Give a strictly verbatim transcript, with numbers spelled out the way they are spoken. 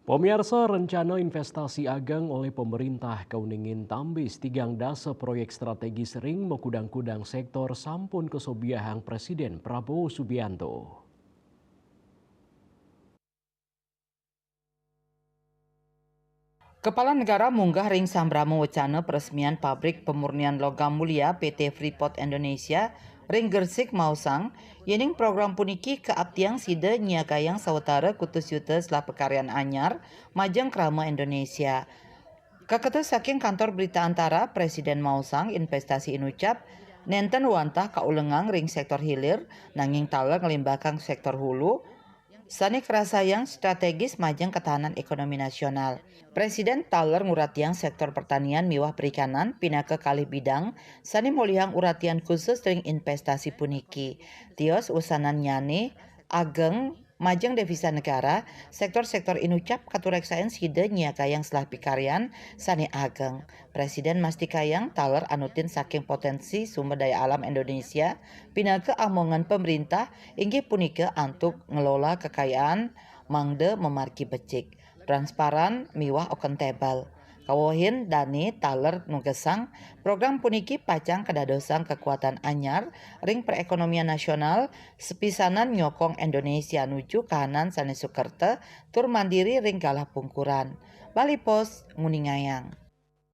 Pemirsa, rencana investasi ageng oleh pemerintah kauningin tambis tigang dasa proyek strategis ring makudang-kudang sektor sampun kasobiahang Presiden Prabowo Subianto. Kepala Negara munggah ring sambrama wecana peresmian pabrik pemurnian logam mulia P T Freeport Indonesia ring Gersik maosang, yening program puniki kaaptiang sida nyiagayang sawatara kutus yuta selah pakaryan anyar majeng krama Indonesia. Kaketa saking Kantor Berita Antara, Presiden maosang investasi inucap nenten wantah kaulengang ring sektor hilir, nanging taler nglimbakang sektor hulu, sane karasayang strategis majeng ketahanan ekonomi nasional. Presiden taler nguratiang sektor pertanian miwah perikanan pinaka kalih bidang sane molihang uratian khusus ring investasi puniki. Tios wusanannyane ageng majeng devisa negara, sektor-sektor inucap katureksain sida nyiagayang selah pikaryan sane ageng. Presiden mastikayang taler anutin saking potensi sumber daya alam Indonesia, pinaka amongan pemerintah inggih punika antuk ngelola kekayaan mangda mamargi becik, transparan miwah accountable. Kawohin dane taler nugesang program puniki pacang kadadosang kekuatan anyar ring perekonomian nasional, sepisanan nyokong Indonesia nuju kahanan sane sukerta tur mandiri ring galah pungkuran. Bali Post nguningayang.